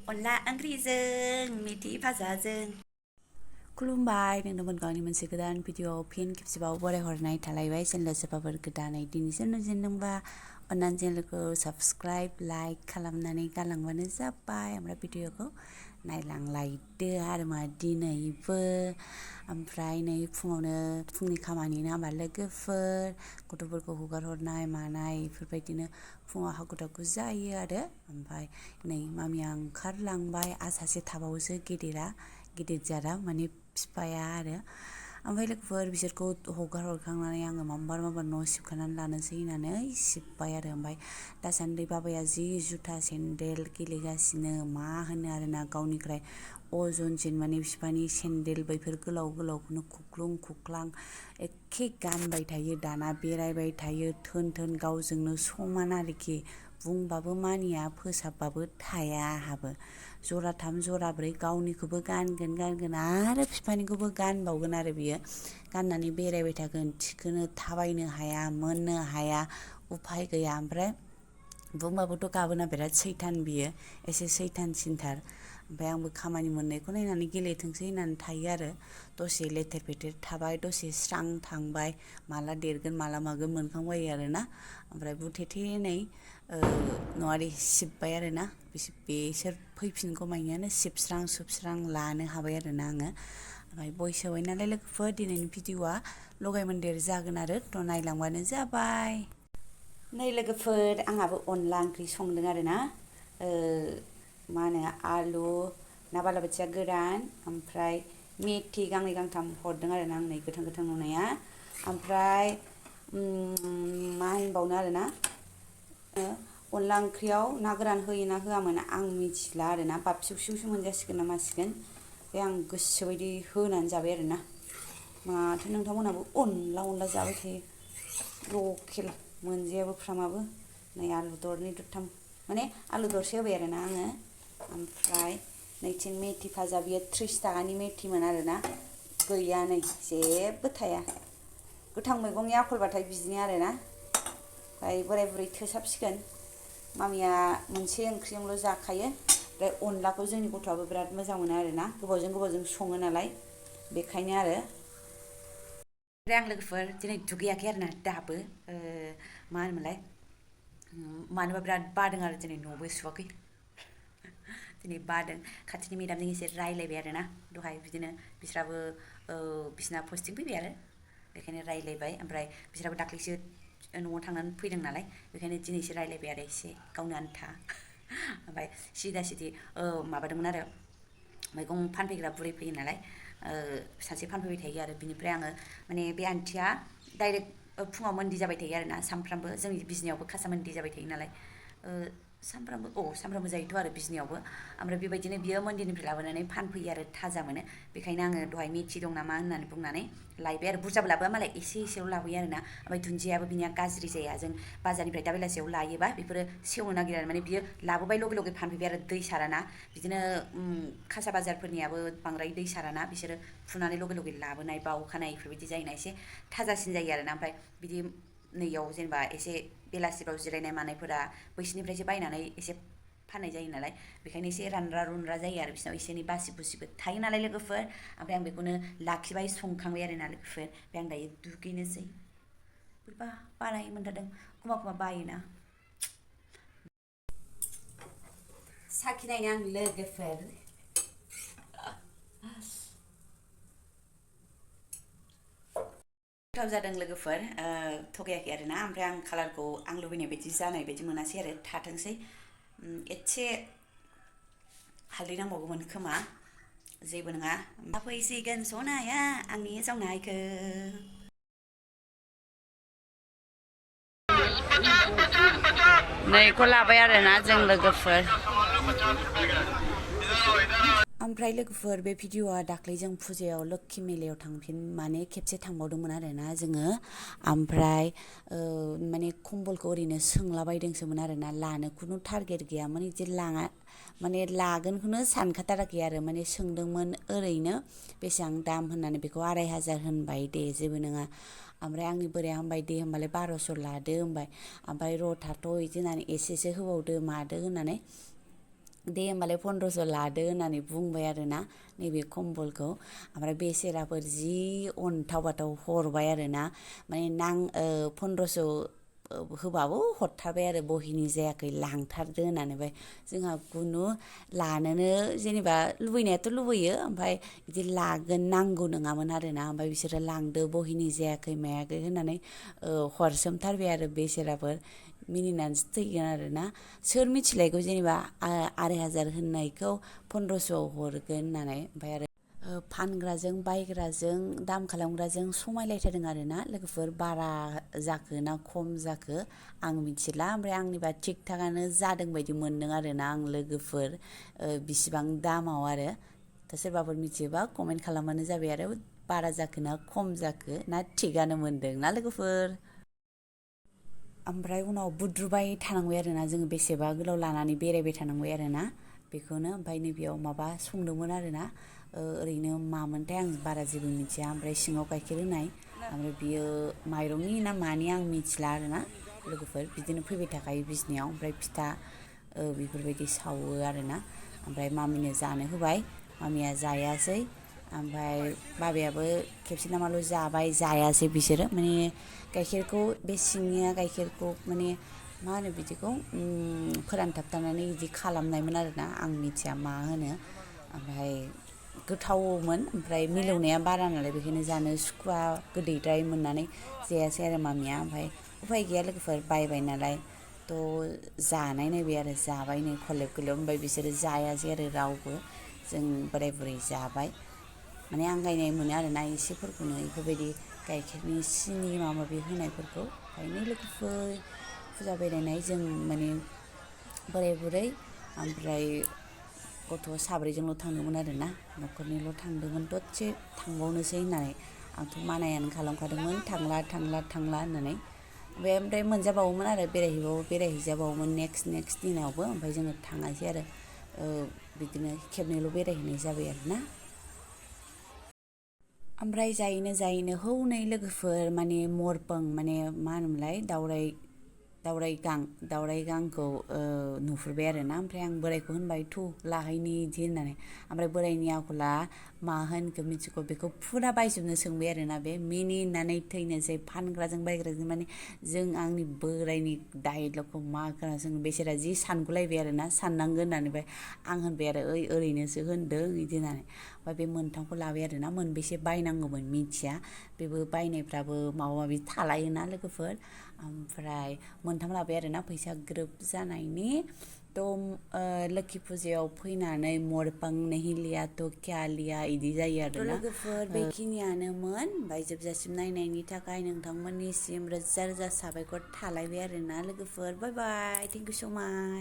अनला ओंख्रिजों मेथि भाजाजों खुलुमबाय नोंथांमोन गावनि मोनसे गोदान भिडिअ फिन खेबसेबाव बरायहरनाय थालायबाय चेनेलाव सोरबाफोर गोदानै दिनैसो नुजेनदोंबा अन्नानै चेनेलखौ साबस्क्राइब लाइक खालामनानै गालांबानो जाबाय ओमफ्राय भिडिअखौ नायलांलायदो आरो मा दिनैबो ओमफ्राय नै फुङावनो फुंनि खामानि ना होमबा लोगोफोर गथ'फोरखौ हगार हरनाय मानाय बेफोरबायदिनो फुङाव हाखु दाखु जायो आरो ओमफ्राय नै मामिया ओंखारलांबाय सासे थाबावोसो गिदिर जारा माने बिफाया आरो ओमफ्राय लोगोफोर बिसोरखौ हगार हरखांनानै आङो माबार न' सिबखानानै लानोसै होननानै सिबबाय आरो ओमफ्राय दासान्दि बाबाया जि जुथा सेन्देल गेलेगासिनो मा होनो आरोना गावनिफ्राय अजनसिन माने बिफानि सेन्देल बैफोर गोलाव गोलावखौनो खुख्लुं खुख्लां एखे गानबाय थायो दाना बेरायबाय थायो थोन गावजोंनो समान आरोखि बुंबाबो मानिया फोसाबबाबो थाया आहाबो जराथाम जराब्रै गावनिखौबो गानगोन आरो बिफानिखौबो गानबावगोन आरो बियो गाननानै बेरायबाय थागोन थिखोनो थाबायनो हाया मोननो हाया उफाय गैया ओमफ्राय बुंबाबोथ' गाबोना बिराद सैथान बियो एसे सैथानसिनथार ओमफ्राय आंबो खामानि मोननायखौ नायनानै गेलेथोंसै होननानै थायो आरो दसे लेथेर फेथेर थाबाय दसे स्रां थांबाय माला देरगोन माला मागोन मोनखांबायो आरोना ओमफ्राय बुथेथे नै न'आरि सिबबाय आरोना बिसोर फैफिनगौ मानियानो सिबस्रां सुबस्रां लानो हाबाय आरोना आङो ओमफ्राय बयस होबाय नालाय लोगोफोर दिनैनि भिडिअआ लगाय मोन्देर जागोन आरो थ' नायलांबानो जाबाय नै लोगोफोर आंहाबो अनला ओंख्रि संदों आरोना मा होनो आलु ना बालाबाथिया गोरान ओमफ्राय मेथि गांनै गांथाम हरदों आरोना आं नै गोथां नुनाया ओमफ्राय मा होनबावनो आरोना अनला ओंख्रियाव ना गोरान होयो ना होआमोन आं मिथिला आरोना बाबसिउ सिउसो मोनजासिगोन ना मासिगोन बे आं गोसोबायदि होनानै जाबाय आरोना माथो नोंथांमोनहाबो अनला जाबाय थायो लकेल मोनजायाबो फ्रामाबो नै आलु दरनै दरथाम माने आलु दरसे होबाय आरोना आङो ओमफ्राय नैथिं मेथि भाजा बियो 30 थाखानि मेथिमोन आरोना गैया नै जेबो थाया गोथां मैगंनि आखलबाथाय बिदिनो आरोना ओमफ्राय बोराय बुरै थोसाबसिगोन मामिया मोनसे ओंख्रिजोंल' जाखायो ओमफ्राय अनलाखौ जोंनि गथ'आबो बिराद मोजां मोनो आरोना गोबावजों सङो नालाय बेखायनो आरो ओमफ्राय आं लोगोफोर दिनै दुगैयाखै आरोना दाबो मा होनोमोनलाय मानोबा बिराद बादों आरो दिनै न'बो सुवाखै दिनै बादों खाथिनि मेदामजों एसे रायलायबाय आरोना दहाय बिदिनो बिस्राबो बिसिना पस्टिं फैबाय आरो बेखायनो रायलायबाय ओमफ्राय बिस्राबो दाख्लैसो न'आव थांनानै फैदों नालाय बेखायनो दिनैसो रायलायबाय आरो एसे गावनो आन्था ओमफ्राय सिदा माबादोंमोन आरो मैगं फानफैग्रा बुरै फैयो नालाय सासे फानफैबाय थायो आरो बिनिफ्राय आङो माने बे आन्टिया डाइरेक्ट फुङाव मन्दि जाबाय थायो आरोना सामफ्रामबो जोंनि बिजनियावबो खासा मन्दि जाबाय थायो नालाय सामफ्रामबो जायोथ' आरो बिजनियावबो ओमफ्राय बेबायदिनो बियो मन्दिरनिफ्राय लाबोनानै फानफैयो आरो थाजा मोनो बेखायनो आङो दहाय मेथि दं नामा होननानै बुंनानै लायबाय आरो बुरजाबो लाबोआ मालाय एसेल' लाबोयो आरोना ओमफ्राय दुन्दियाबो बिनिया गाज्रि जाया जों बाजारनिफ्राय दा बेलासियाव लायोबा बेफोरो सेवनो नागिरा माने बियो लाबोबाय लगे फानफैबाय आरो दै साराना बिदिनो खासा बाजारफोरनियाबो बांद्राय दै साराना बिसोरो फुनानै लगे लाबोनाय बा अखानायै बेफोरबायदि जायोना एसे थाजासिन जायो आरोना ओमफ्राय बिदि नैयाव जेनेबा एसे बेलासिफ्राव जिरायनाय मानायफोरा बैसिनिफ्रायसो बायनानै एसे फाननाय जायो नालाय बेखायनो एसे रानरा रुनरा जायो आरो बिसोरनाव एसे एनै बासि बुसिबो थायो नालाय लोगोफोर ओमफ्राय आं बेखौनो लाखिबाय संखांबाय आरोना लोगोफोर ओमफ्राय आं दायो दुगैनोसै बोरैबा बानाय मोनथारदों एखमबा बायोना साखिनायनो आं लोगोफोर गोथाव जादों लोगोफोर थगायाखै आरोना ओमफ्राय आं कालारखौ आं लुबैनाय बायदि जानाय बायदि मोनासै आरो थाथोंसै एसे हालदै नांबावगौमोन खोमा जेबो नङा फैसिगोन सनाया आंनि संनायखौ नैखौ लाबाय आरोना जों लोगोफोर ओमफ्राय लोगोफोर बे भिडिअआ दाख्लै जों फुजायाव लोक्षि मेलायाव माने खेबसे थांबावदोंमोन आरोना जोङो ओमफ्राय माने कम्बलखौ ओरैनो सोंलाबायदोंसोमोन आरोना लानो खुनु टारगेट गैयामोन बिदि लाङा माने लागोनखौनो सानखाथाराखै आरो माने सोंदोंमोन ओरैनो बेसेबां दाम होननानै बेखौ 2500 होनबाय दे जेबो नङा ओमफ्राय आंनि बोराया होनबाय दे होनबालाय 1200 लादो होनबाय ओमफ्राय र' थाथ' बिदि होननानै एसेसो होबावदो मादो होननानै दे होमबालाय 1500 लादो होननानै बुंबाय आरोना नैबे कम्बलखौ। ओमफ्राय बेसेराफोर जि अन्थाव बाथाव हरबाय आरोना माने 1500 होबाबो हरथारबाय आरो बहिनि जायाखै लांथारदो होननानै। ओमफ्राय जोंहा खुनु लानोनो जेनेबा लुबैनायाथ' लुबैयो ओमफ्राय बिदि लागोन नांगौ नङामोन आरोना। ओमफ्राय बिसोरो लांदो बहिनि जायाखै मायाखै होननानै हरसोमथारबाय आरो बेसेराफोर मिनिनानैसो थैगोन आरोना। सोर मिथिलायगौ जेनेबा 2500 होननायखौ 1500 हरगोन होननानै। ओमफ्राय आरो फानग्राजों बायग्राजों दाम खालामग्राजों समायलायथारदों आरोना लोगोफोर। बारा जाखो ना खम जाखो आं मिथिला। ओमफ्राय आंनिबा थिग थाकानो जादों बायदि मोनदों आरोना आं लोगोफोर। बिसिबां दामाव आरो दा सोरबाफोर मिथियोबा कमेन्ट खालामबानो जाबाय आरो बारा जाखो ना खम जाखो ना थिगानो मोनदों ना लोगोफोर। ओमफ्राय उनाव बुद्रुबाय थानांबाय आरोना जोङो बेसेबा गोलाव लानानै बेरायबाय थानांबाय आरोना बेखौनो। ओमफ्राय नैबेयाव माबा संदोंमोन आरोना ओरैनो मामोनथाय आं बारा जेबो मिथिया। ओमफ्राय सिङाव गाइखेर होनाय ओमफ्राय बियो माइरंनि ना मानि आं मिथिला आरोना लोगोफोर। बिदिनो फैबाय थाखायो बिजनियाव। ओमफ्राय फिथा बेफोरबायदि सावो आरोना। ओमफ्राय मामिनो जानो होबाय, मामिया जायासै। ओमफ्राय बाबायाबो खेबसे नामाल' जाबाय, जायासै बिसोरो माने गाइखेरखौ बे सिंनिया गाइखेरखौ माने मा होनो बिदिखौ फोरानथाबथानानै बिदि खालामनायमोन आरोना आं मिथिया मा होनो। ओमफ्राय गोथावमोन ओमफ्राय मिलौनाया बारा नालाय बेखायनो जानो सुखुवा गोदैद्राय मोननानै जायासै आरो मामिया। ओमफ्राय उफाय गैया लोगोफोर बायबाय नालाय थ' जानाय नायबाय आरो जाबाय नै खलेब खलेब। ओमफ्राय बिसोरो जायासै आरो रावबो, जों बोराय बुरै जाबाय। माने आंगायनाय मोनो आरोना एसेफोरखौनो बेफोरबायदि गाइखेरनि सिनि माबा माबि होनायफोरखौ। ओंखायनो लोगोफोर फुजा बेरायनाय जों माने बोराय बुरै ओमफ्राय गथ' साब्रैजोंल' थांदोंमोन आरोना न'खरनिल' थांदोंमोन। दसे थांबावनोसै होननानै आंथ' मानायानो खालामखादोंमोन थांला थांला थांला होननानै। ओमफ्राय मोनजाबावोमोन आरो बेरायहैजाबावोमोन नेक्स्ट दिनावबो। ओमफ्राय जोङो थाङासै आरो बिदिनो खेबनैल' बेरायहैनाय जाबाय आरोना। ओमफ्राय जायैनो हौनै लोगोफोर माने मरपं माने मा होनोमोनलाय दावराय गांखौ नुहुरबाय आरोना। ओमफ्राय आं बोरायखौ होनबाय थु लाहैनि इदि होननानै। ओमफ्राय बोरायनि आखला मा होनखो मिथिगौ बेखौ फुरा बायजोबनो सोंबाय आरोना बे मिनिनानै थैनोसै फानग्राजों बायग्राजों। माने जों आंनि बोरायनि डाइलगखौ मा खोनासंनो बेसेरा जि सानगुलायबाय आरोना साननांगोन होननानै। ओमफ्राय आं होनबाय आरो ओरैनोसो होनदों बिदि होननानै। ओमफ्राय बे मोनथामखौ लाबाय आरोना मोनबेसे बायनांगौमोन मिथिया, बेबो बायनायफ्राबो माबा माबि थालायोना लोगोफोर। ओमफ्राय मोनथाम लाबाय आरोना फैसा ग्रोब जानायनि। थ' लोखि फुजायाव फैनानै मरपं नहीं लिया तो क्या लिया इदि जायो आरोना। लोगोफोर बेखिनियानोमोन। ओमफ्राय जोबजासिम नायनायनि थाखाय नोंथांमोननिसिम रोजा रोजा साबायखर थालायबाय आरोना लोगोफोर। बाय बाय, थेंक इउ स' माच।